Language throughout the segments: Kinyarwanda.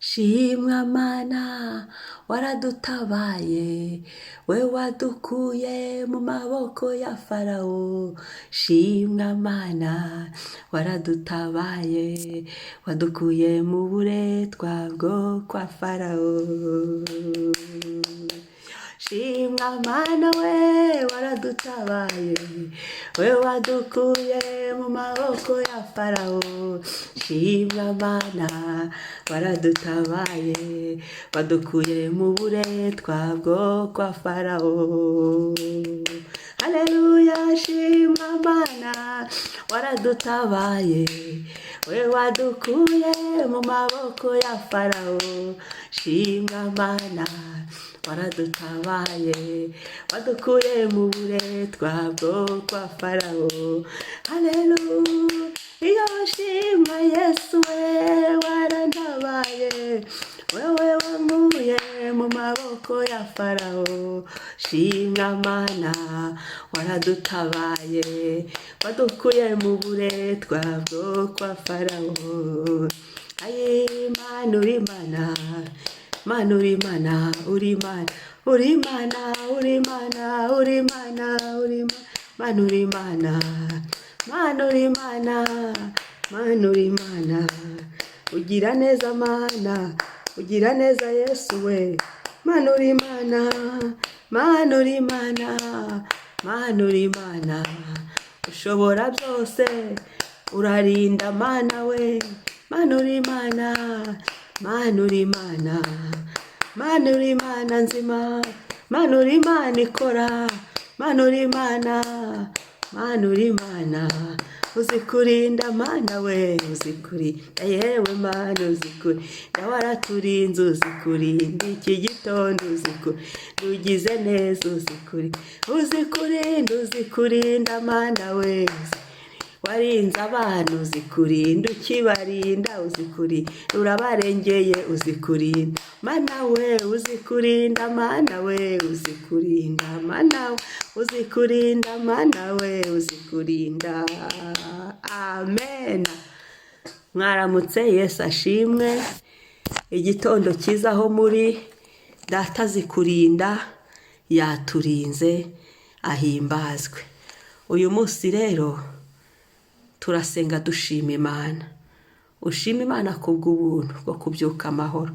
Shimwa Mana waradutabaye, we wadukuye mu maboko ya Farawo. Shimwa Mana waradutabaye, wadukuye mu buretwa bwo kwa Farawo. Shimwa Mana we waradutabaye, we wadukuye mu maboko ya Farawo. Shimwa Mana waradutabaye, wadukuye mu buretwa bwo kwa Farawo. Haleluya, shimwa Mana waradutabaye, we wadukuye mu maboko ya Farawo. Shimwa Mana waradutabaye, wadukuye mu buretwa bwo kwa Farawo. Haleluya, iyo shimwa Yesu we warantabaye, wewe wankuye mu maboko ya Farawo. Shimwa Mana waradutabaye, wadukuye mu buretwa bwo kwa Farawo. Ayi Mana uri Mana, Mana uri Mana, uri Mana, uri Mana, uri Mana, uri Mana, uri Mana, Mana uri Mana, Mana uri Mana, Mana uri Mana, ugira neza Mana, ugira neza Yesu we, Mana uri Mana, Mana uri Mana, Mana uri Mana, ushobora byose, urarinda Mana we, Mana uri Mana, Mana uri Mana, Mana uri Mana nzima, Mana uri Mana ikora, Mana uri Mana, Mana uri Mana, uzi kurinda Mana we, uzi kurinda yewe Mana, uzi kurinda waraturinze, uzi kurinda iki gitondo, uzi kurinda ugize neza, uzi kurinda, uzi kurinda, uzi kurinda Mana we, warinze abana, uzi kurinda ukibarinda, uzi kurinda urabarengeye, uzi kurinda Mana we, uzi kurinda Mana we, uzi kurinda Mana we, uzi kurinda Mana we, uzi kurinda. Amen. Mwaramutse, Yesu ashimwe. Igitondo cyiza aho muri. Data azi kurinda, yaturinze, ahimbazwe. Uyu munsi rero turasenga dushima Imana. Ushima Imana kubw'ubuntu bwo kubyuka amahoro,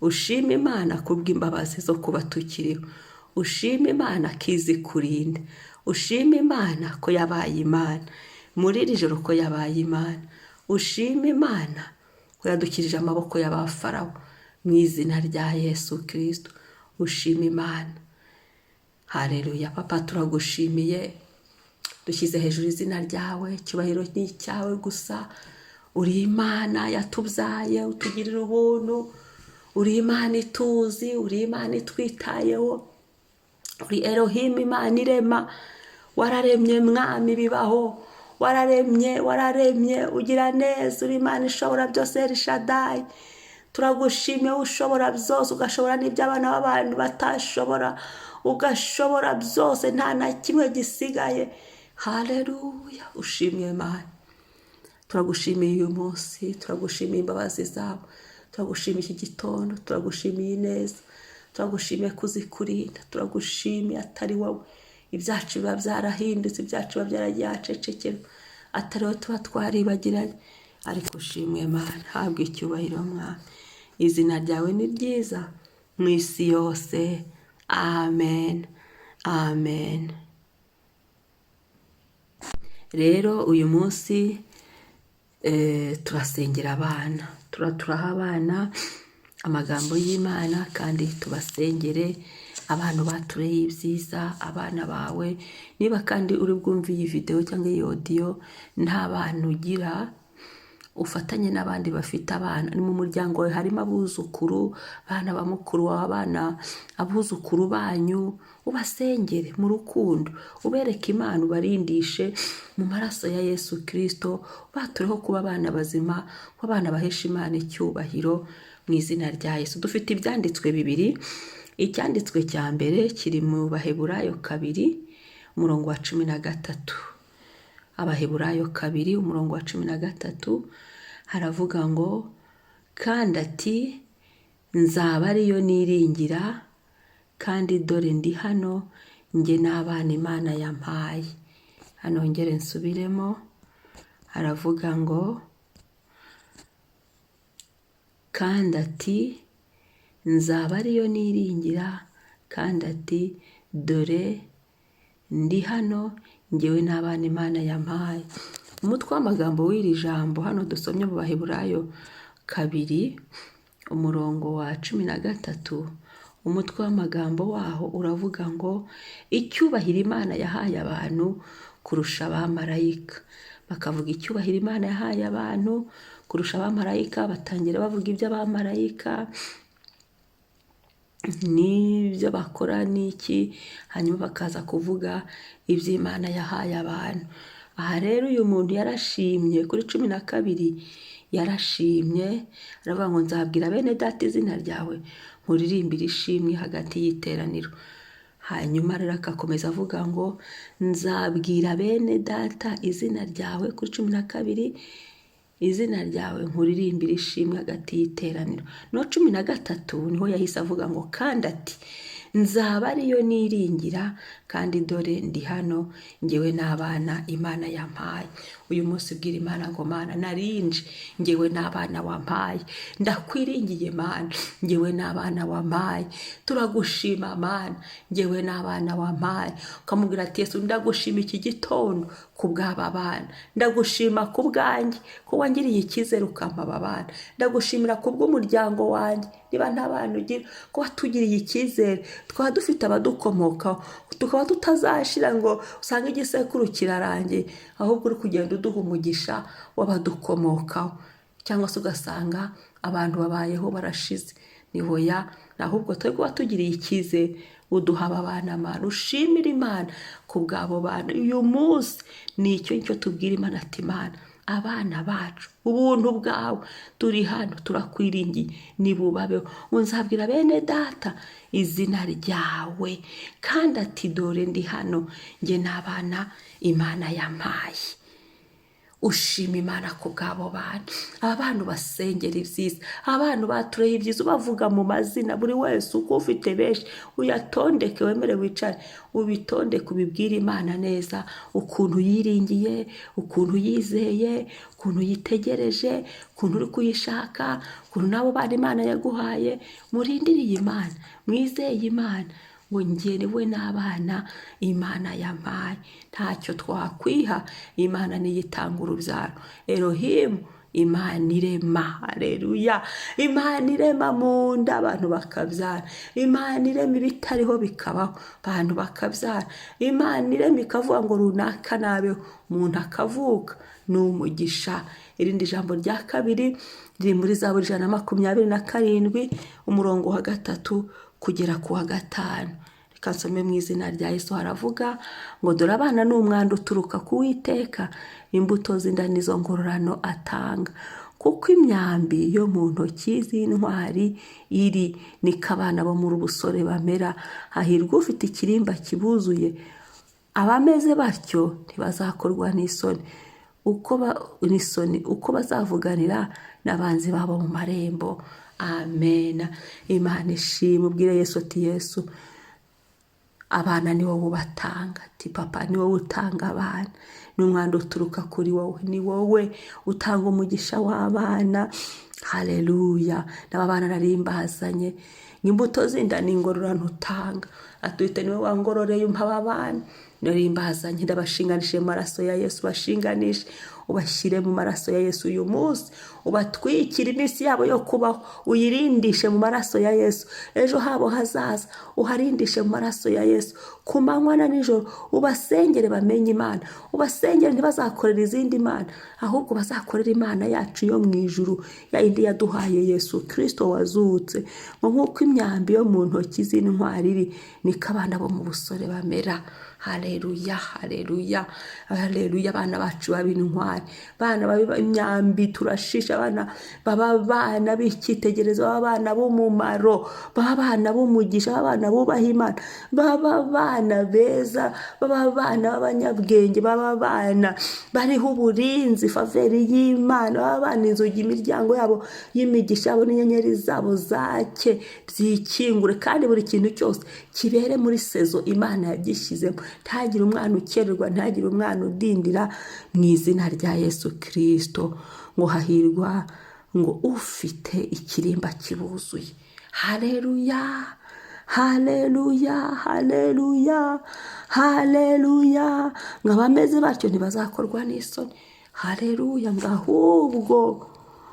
ushima Imana kubw'imbabazi zo kuba tukiriho, ushima Imana ko izi kurinda, ushima Imana ko yabaye Imana muri iri joro, ko yabaye Imana, ushima Imana ko yadukirije amaboko y'abafarawo mu izina rya Yesu Kirisito. Ushima Imana. Hareruya. Papa, turagushimiye, dushyize hejuru izina ryawe, icyubahiro ni icyawe gusa. Uri Imana yatubyaye, utugirira ubuntu, uri Imana ituzi, uri Imana itwitayeho, uri Elohim, Imana irema. Wararemye Mwami, bibaho, wararemye, wararemye, ugira neza, uri Imana ishobora byose, Elishadayi. Turagushimiye, ushobora byose, ugashobora n'ibyo abana b'abantu batashobora, ugashobora byose, nta na kimwe gisigaye. Haleluya, ushimwe Mana. Turagushimiye uyu munsi, turagushimiye imbabazi zawe, turagushimiye iki gitondo, turagushimiye ineza, turagushimiye kuzikurinda, turagushimiye. Atari wowe ibyacu biba byarahindutse, ibyacu biba byaragiye ahacecekerwa, atari wowe tuba twaribagiranye. Ariko ushimwe Mana, habwa icyubahiro Mwami, izina ryawe ni ryiza mu isi yose. Amen, amen. Rero uyu munsi turasengera abana, turaturaha abana amagambo y'Imana kandi tubasengere. Abantu batureye ibyiza, abana bawe. Niba kandi uri bwumve iyi videwo cyangwa iyi audio nta bana ugira, ufatanye n'abandi bafite abana. Ni mu muryango wawe harimo abuzukuru, abana ba mukuru wawe, abana abuzukuru banyu, ubasengere mu rukundo, ubereke Imana, ubarindishe mu maraso ya Yesu Kirisito, batureho kuba abana bazima, kuba abana bahesha Imana icyubahiro mu izina rya Yesu. Dufite ibyanditswe bibiri. Icyanditswe cya mbere kiri mu Baheburayo 2, umurongo wa 13. Abaheburayo 2, umurongo wa 13, haravuga ngo: "Kandi ati Nzaba ariyo niringira, kandi dore ndi hano, njye n'abana Imana yampaye. Hano ngere nsubiremo, haravuga ngo kandi ati nzaba ariyo niringira, kandi ati dore ndi hano, njyewe n'abana Imana yampaye. Umutwe w'amagambo w'iri jambo hano dusomye mu Baheburayo 2 umurongo wa 13, umutwe w'amagambo waho uravuga ngo icyubahiro Imana yahaye abantu kurusha abamarayika. Bakavuga icyubahiro Imana yahaye abantu kurusha abamarayika, batangira bavuga iby'abamarayika n'ibyo bakora n'iki, hanyuma bakaza kuvuga iby'Imana yahaye abantu. Aha rero uyu muntu yarashimye kuri 12, yarashimye aravuga ngo nzabwira bene data izina ryawe, nkuririmbire ishimwe hagati y'iteraniro. Hanyuma rero agakomeza avuga ngo nzabwira bene data izina ryawe, kuri 12, izina ryawe nkuririmbire ishimwe hagati y'iteraniro. No 13 niho yahise avuga ngo kandi ati nzaba ariyo niringira, kandi dore ndi hano, njyewe n'abana Imana yampaye. Uyu munsi bwira Imana ngo Mana narinje, njyewe n'abana wampaye, ndakwiringiye Mana, njyewe n'abana wampaye, turagushima Mana, njyewe n'abana wampaye. Ukamubwira ati Yesu ndagushima iki gitondo ku bw'aba bana, ndagushima ku bwanjye ko wangiriye icyizere ukampa aba bana, ndagushimira ku bw'umuryango wanjye, niba nta bana ugira ko watugiriye icyizere, twaba dufite abadukomokaho, tukaba tutazashira ngo usange igisekuru kirarangiye, ahubwo uri kugenda uduha umugisha w'abadukomokaho, cyangwa se ugasanga abantu babayeho barashize. Ni hoya, ahubwo twebwe watugiriye icyizere uduha aba bana. Mana, ushimire Imana ku bw'abo bana. Uyu munsi ni icyo nicyo tubwira Imana ati Imana, abana bacu, ubuntu bwawe, turi hano turakwiringiye, nibubabeho. Ngo nzabwira bene data izina ryawe, kandi ati dore ndi hano, njye n'abana Imana yampaye. Ushima Imana ku bw'abo bana. Aba bantu basengera ibyiza, abantu batureye ibyiza, ubavuga mu mazina, buri wese uko ufite benshi uyatondeke, wemere wicare ubitondeke, ubibwire Imana neza ukuntu yiringiye, ukuntu yizeye, ukuntu yitegereje, ukuntu uri kuyishaka, ukuntu n'abo bana Imana yaguhaye. Murindiriye Imana, mwizeye Imana ngo njyewe n'abana Imana yampaye. Ntacyo twakwiha, Imana niyo itanga urubyaro. Elohimu, Imana irema, haleluya. Imana irema mu nda abantu bakabyara, Imana irema ibitariho bikabaho, abantu bakabyara. Imana irema ikavuga ngo runaka nabeho, umuntu akavuka, ni umugisha. Irindi jambo rya kabiri riri muri Zaburi 127 umurongo wa 3 kugera ku wa 5. Reka nsome mu izina rya Yesu. Haravuga ngo dore abana ni umwanda uturuka ku Uwiteka, imbuto z'inda nizo ngororano atanga. Kuko imyambi yo mu ntoki z'intwari iri, niko abana bo muri ubusore bamera. Hahirwa ufite ikirimba kibuzuye, abameze batyo ntibazakorwa n'isoni, uko bazavuganira n'abanzi babo mu marembo. Amen. Imana ishimwe. Ubwire Yesu ati Yesu, abana ni wowe ubatanga. Ati papa ni wowe utanga abana, ni umwanda uturuka kuri wowe, ni wowe utanga umugisha w'abana. Haleluya. N'aba bana nari mbazanye, imbuto z'inda ni ingororano utanga. Atuite niwe wangororeye umpa aba bana, nari mbazanye, ndabashinganishije mu maraso ya Yesu. Bashinganishe, ubashyire mu maraso ya Yesu uyu munsi, ubatwikire iminsi yabo yo kubaho, uyirindishe mu maraso ya Yesu. Ejo habo hazaza uharindishe mu maraso ya Yesu. Ku manywa na nijoro ubasengere bamenye Imana, ubasengere ntibazakorere izindi mana, ahubwo bazakorere Imana yacu yo mu ijuru, ya yindi yaduhaye Yesu Kristo wazutse. Ngo nk'uko imyambi yo mu ntoki z'intwari iri, niko abana bo mu busore bamera. Haleluya, haleluya, haleluya. Abana bacu baba intwari, abana baba imyambi turashisha, abana baba abana b'icyitegererezo, baba abana b'umumaro, baba abana b'umugisha, baba abana bubaha Imana, baba abana beza, baba abana b'abanyabwenge, baba abana bariho uburinzi, faveur y'Imana, baba abana inzugi, imiryango yabo y'imigisha yabo n'inyenyeri zabo zake byikingure, kandi buri kintu cyose kibere muri saison Imana yagishyizemo. Ntagire umwana ukererwa, ntagire umwana udindira, mu izina rya Yesu Kirisito. Ngo hahirwa ngo ufite ikirimba kibuzuye. Haleluya, haleluya, haleluya, haleluya. Ngo abameze batyo ntibazakorwa n'isoni. Haleluya. Ngo ahubwo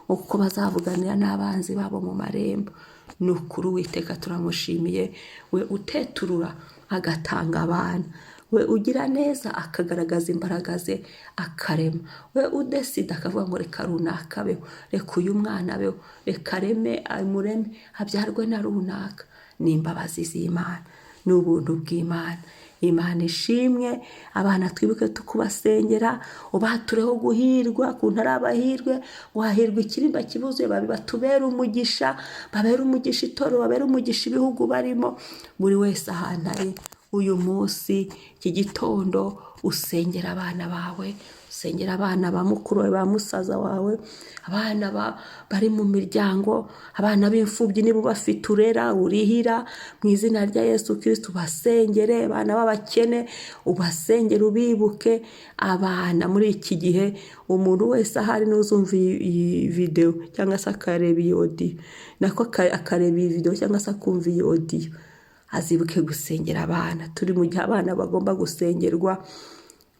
uko bazavuganira n'abanzi babo mu marembo. Ni ukuri, Uwiteka turamushimiye, we uteturura agatanga abana, we ugira neza akagaragaza imbaraga ze akarema, we udesida akavuga ngo reka runaka abeho, reka uyu mwana abeho, reka areme, amureme, abyarwe na runaka. Ni imbabazi z'Imana, ni ubuntu bw'Imana. Imana ishimwe. Abana twibuke tukubasengera, ubatureho guhirwa kuntu ari abahirwe. Wahirwa ikirimba kibuzuye, babi batubere umugisha, babere umugisha itorero, babere umugisha ibihugu barimo, buri wese ahantu ari. Uyu munsi, iki gitondo, usengera abana bawe, usengera abana ba mukuru wawe, ba musaza wawe, abana bari mu miryango, abana b'imfubyi niba ubafite urera, urihira, mu izina rya Yesu Kirisito ubasengere. Abana b'abakene ubasengere, ubibuke. Abana muri iki gihe, umuntu wese ahari n'uzumva iyi videwo cyangwa se akareba iyi audio, nako akareba iyi videwo cyangwa se akumva iyi audio, azibuke gusengera abana. Turi mu gihe abana bagomba gusengerwa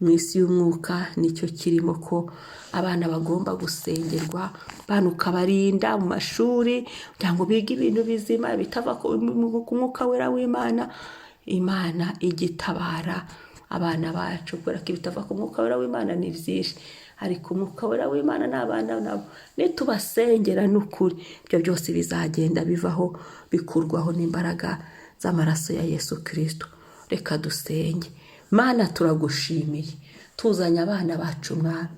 mu isi y'umwuka. Nicyo kirimo ko abana bagomba gusengerwa. Abana ukabarinda mu mashuri kugira ngo bige ibintu bizima bitava ku mwuka wera w'Imana. Imana igitabara abana bacu, kubera ko ibitava ku mwuka wera w'Imana ni byinshi, ariko umwuka wera w'Imana n'abana nabo nitubasengera, n'ukuri ibyo byose bizagenda bivaho, bikurwaho n'imbaraga z'amaraso ya Yesu Kirisito. Reka dusenge. Mana, turagushimiye. Tuzanye abana bacu, Mwami,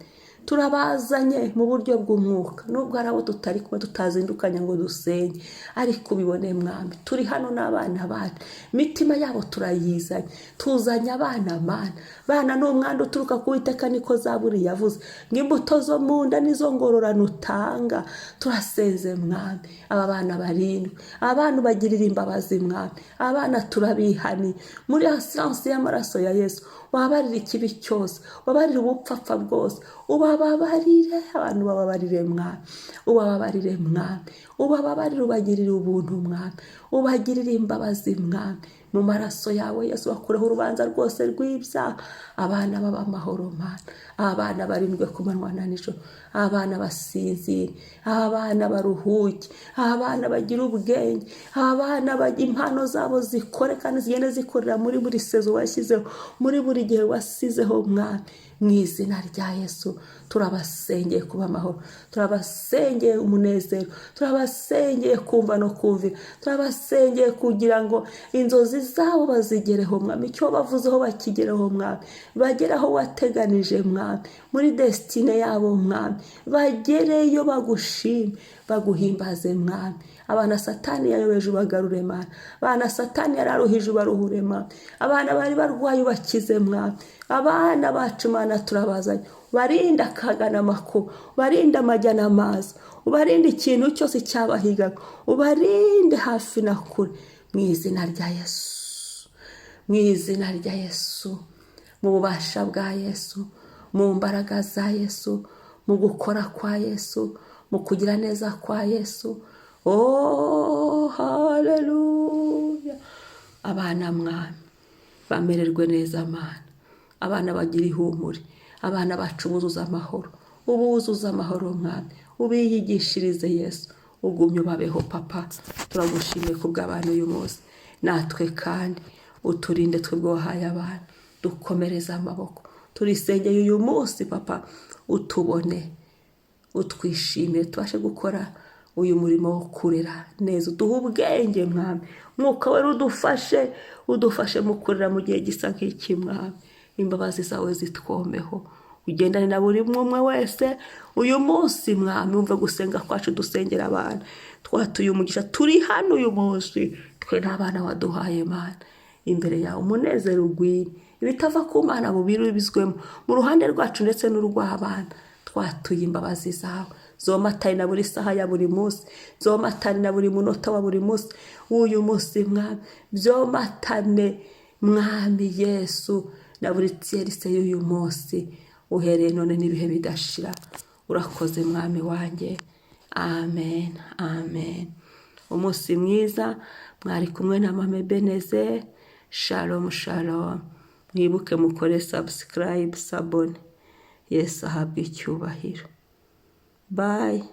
turabazanye mu buryo bw'umwuka. Nubwo hari abo tutari kuba tutazindukanya ngo dusenge, ariko ubibone, Mwami, turi hano n'abana bacu, imitima yabo turayizanye. Tuzanye abana, Mana. Bana ni umwanda uturuka ku Witeka, niko Zaburi yavuze, ngo imbuto zo mu nda nizo ngororano utanga. Turasenze, Mwami, aba bana barindwi, abana ubagirira imbabazi, Mwami. Abana turabihaniye muri assurance y'amaraso ya Yesu. Wabarira ikibi cyose, wabarira ubupfapfa bwose, ubababarire. Abantu bababarire, Mwami, ubababarire, Mwami, ubababarire, ubagirire ubuntu, Mwami, ubagirire imbabazi, Mwami. Mu maraso yawe Yesu bakureho urubanza rwose rw'ibyaha. Abana baba amahoro, Mana. Abana barindwe ku manywa na nijoro, abana basinzire, abana baruhuke, abana bagira ubwenge, abana bagira impano zabo zikore kandi zigende zikorera muri buri saison washyizeho, muri buri gihe wasizeho, Mwami. Mu izina rya Yesu turabasengeye kuba amahoro, turabasengeye umunezero, turabasengeye kumva no kumvira, turabasengeye kugira ngo inzozi zabo bazigereho, Mwami. Icyo bavuzeho bakigereho, Mwami. Bagere aho wateganije, Mwami, muri destinée yabo, Mwami. Bagereyo bagushime, baguhimbaze, Mwami. Abana Satani yayobeje ubagarure, Mana. Abana Satani yararuhije ubaruhure, Mwami. Abana bari barwaye ubakize, Mwami. Abana bacu, Mana, turabazanye. Ubarinde akaga n'amakuba, ubarinde amajya n'amazi, ubarinde ikintu cyose cyabahigaga, ubarinde hafi na kure, mu izina rya Yesu, mu izina rya Yesu, mu bubasha bwa Yesu, mu mbaraga za Yesu, mu gukora kwa Yesu, mu kugira neza kwa Yesu. Oh, haleluya. Abana, Mwami, bamererwe neza, Mana. Abana bagira ihumure. Abana bacu buzuza amahoro, ubuzuza amahoro, Mwami. Ubiyigishirize Yesu, ugumye ubabeho, Papa. Turagushimiye kubw'abantu uyu munsi. Natwe kandi uturinde, twebwe wahaye abana, dukomereze amaboko. Turisengeye uyu munsi, Papa, utubone, utwishimire, tubashe gukora. Uyu murimo wo kurera neza, uduhe ubwenge, Mwami. Mwuka Wera udufashe, udufashe mu kurera mu gihe gisa nk'iki, Mwami. Imbabazi zawe zitwomeho, ugendane na buri umwe wese uyu munsi, Mwami. Wumve gusenga kwacu, dusengera abana twatuye umugisha. Turi hano uyu munsi twe n'abana waduhaye, Mana. Imbere yawe umunezero ugwire, ibitava ku Mana bubiribizwemo mu ruhande rwacu ndetse n'urw'abana. Twatuye imbabazi zawe zomatane na buri saha ya buri munsi, zomatane na buri munota wa buri munsi w'uyu munsi, Mwami. Byomatane, Mwami Yesu, na buri tierce y'uyu munsi, uhereye none n'ibihe bidashira. Urakoze, Mwami wanjye. Amen, amen. Umunsi mwiza. Mwari kumwe na Mame Beneze. Shalom, shalom. Mwibuke mukore subscribe, s'abonner. Yesu ahabwe icyubahiro. Bye.